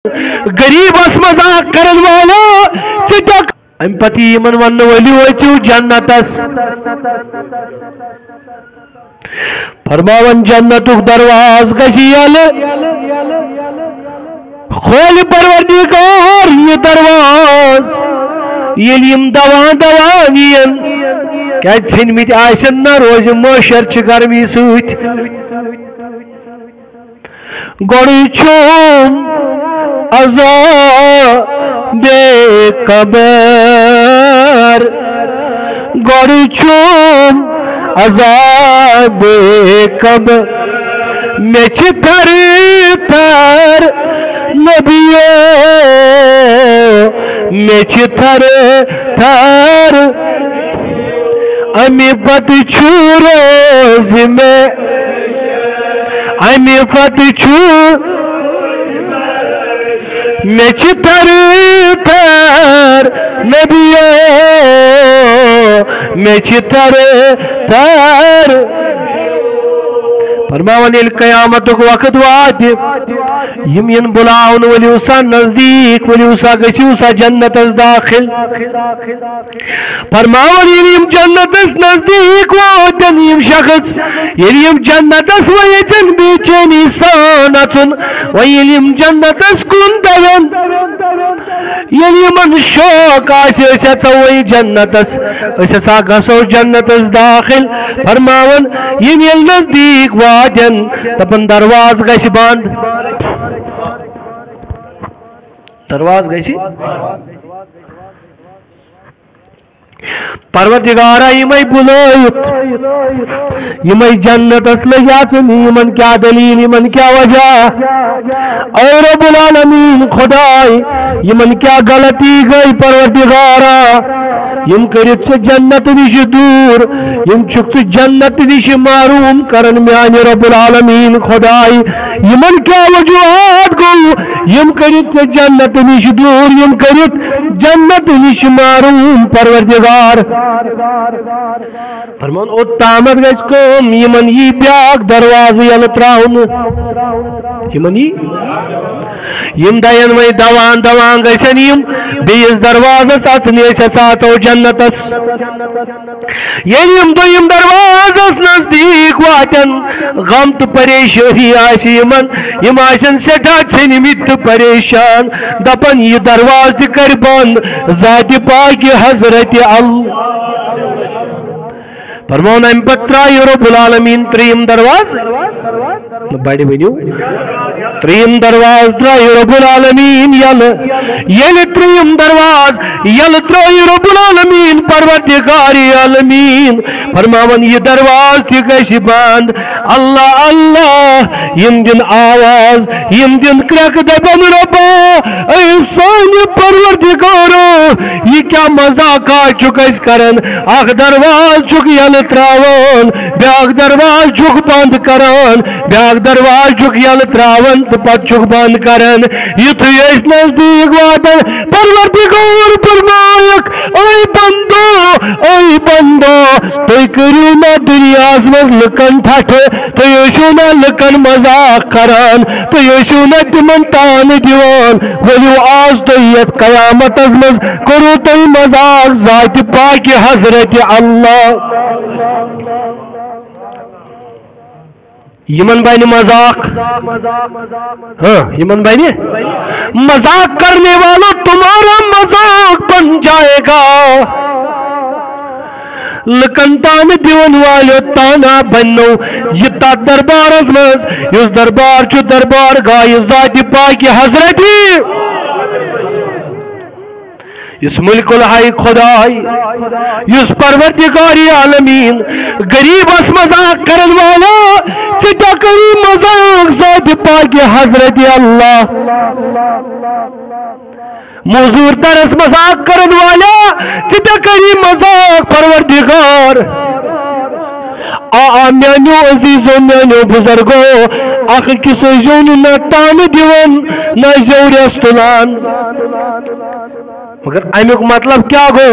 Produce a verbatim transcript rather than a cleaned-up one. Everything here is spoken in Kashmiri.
غریبس مذاق کرن والو، ژٕ کیٛاہ؟ امہِ پتہٕ یِمن وننہٕ، ؤلِو أژِو جنتس۔ فرماوان، جنتُک دروازٕ گژھِ یلہٕ۔ کھولہِ پروردگار یہِ دروازٕ۔ ییٚلہِ یِم دوان دوان یِن، کیٛازِ ژھیٚنمٕتۍ آسن نہ، روزِ محشر چہِ گرمی سۭتۍ۔ گۄڈٕ چھُم عذابِ قبر، گۄڈٕ چھُم عذابِ قبر۔ مےٚ چھِ تھر تھر نبیو، مےٚ چھِ تھر تھر۔ اَمہِ پتہٕ چھُ روزِ مےٚ، اَمہِ پتہٕ چھُ، مےٚ چھِ تھر تھر نبیو، مےٚ چھِ تھر تھر۔ فرماوان، ییٚلہِ قیامتُک وقت واتہِ، یِم یِن بُلاونہٕ، ؤلِو سا نزدیٖک، ؤلِو سا، گٔژھِو سا جنتس دٲخل۔ فرماوان، ییٚلہِ یِم جنتس نزدیٖک واتن، یِم شخص، ییٚلہِ یِم جنتس وۄنۍ یژھن بے چینی سان اژُن، وۄنۍ ییٚلہِ یِم جنتس کُن دون، ییٚلہِ یِمن شوق آسہِ، أسۍ اژو وۄنۍ جنتس، أسۍ ہسا گژھو جنتس دٲخل۔ فرماوان، یِم ییٚلہِ نزدیٖک واتن، دپان، دروازٕ گژھِ بنٛد، دروازٕ گژھِ۔ پروردگارا، یِمے بُلٲوِتھ، یِمے جنتس لٔگۍ اژُن، یِمن کیٛاہ دٔلیٖل، یِمن کیٛاہ وجہ؟ اے رب العالمین خداے، یِمن کیٛاہ غلطی گٔے پروردگارا؟ یِم کٔرِتھ ژےٚ جنت نِش دوٗر، یِم چھُکھ ژٕ جنت نِش محروم کران میانہِ رب العالمین خداے۔ یِمن کیٛاہ وجوہات گوٚو؟ یِم کٔرِتھ ژےٚ جنت نِش دوٗر، یِم کٔرِتھ جنت نِش محروم پروردگار۔ فرمان، اوٚتامَتھ گژھِ کٲم، یِمن یی بیٛاکھ دروازٕ یَلہٕ ترٛاونہٕ۔ یِمن یی، یِم دَین وۄنۍ دوان دوان گژھن یِم بیٚیِس دروازَس اَژنہِ، أسۍ ہسا اَژو جنتَس۔ ییٚلہِ یِم دوٚیِم دروازَس نزدیٖک واتن، غم تہٕ پریشٲنی آسہِ یِمن، یِم آسن سٮ۪ٹھاہ ژھیٚنمٕتۍ تہٕ پریشان، دَپان، یہِ دروازٕ تہِ کَرِ بنٛد ذاتِ پاکہِ حضرتِ اللہ۔ فرماوُن، اَمہِ پتہٕ ترٛایہِ رب العالمین ترٛیٚیِم دروازٕ۔ نہ، بڑِ ؤنِو۔ ترٛیٚیِم دروازٕ ترٛایہِ رب العالمین یَلہٕ۔ ییٚلہِ ترٛیٚیِم دروازٕ یَلہٕ ترٛایہِ رب العالمین، پروردگار عالمین، فرماوان، یہِ دروازٕ تہِ گژھِ بنٛد۔ اللہ، اللہ، یِم دِن آواز، یِم دِن کرٛٮ۪کہٕ، دَپن، رۄبا، اے سانہِ پروردگارو، یہِ کیٛاہ مذاقا چھُکھ اَسہِ کران؟ اکھ دروازٕ چھُکھ یَلہٕ ترٛاوان، بیٛاکھ دروازٕ چھُکھ بنٛد کران، بیٛاکھ دروازٕ چھُکھ یَلہٕ ترٛاوان تہٕ پتہٕ چھُکھ بنٛد کران۔ یُتھُے أسۍ نزدیٖک واتان، پروردگار فرمایکھ، اے بندو، اے بندو، تُہۍ کٔرِو نا دُنیاہَس منٛز لُکن ٹھٹھٕ، تُہۍ ٲسِو نا لُکن مذاق کران، تُہۍ ٲسِو نا تِمن تانہٕ دِوان، ؤلِو آز تُہۍ یَتھ قیامتس منٛز کٔرِو تُہۍ مذاق ذاتِ پاکہِ حضرتِ اللہ۔ یِمن بنہِ مذاق۔ ہاں، یِمن بنہِ مذاق کرنے والوں، تمہارا مذاق بن جائے گا۔ لُکن تانہٕ دِوَن والٮ۪و تانا بننو یہِ تَتھ دربارس منٛز، یُس دربار چھُ دربار گاہِ ذاتِ پاکہِ حضرتِ۔ یُس ملک الحی خداے، یُس پروردگار عالمین، غریبس مذاق کرن والا، ژٕ تہِ کری مذاق ذاتِ پاکہِ حضرتِ اللہ۔ مزور درس مذاق کرن والا، ژٕ تہِ کری مذاق پروردگار۔ آ، آ، میانیو عزیزو، میانیو بزرگو، اکھ أکِس ٲسۍزیو نہٕ نہ تانہٕ دِوان، نہ زیورٮ۪س تُلان۔ مگر امیُک مطلب کیٛاہ گوٚو؟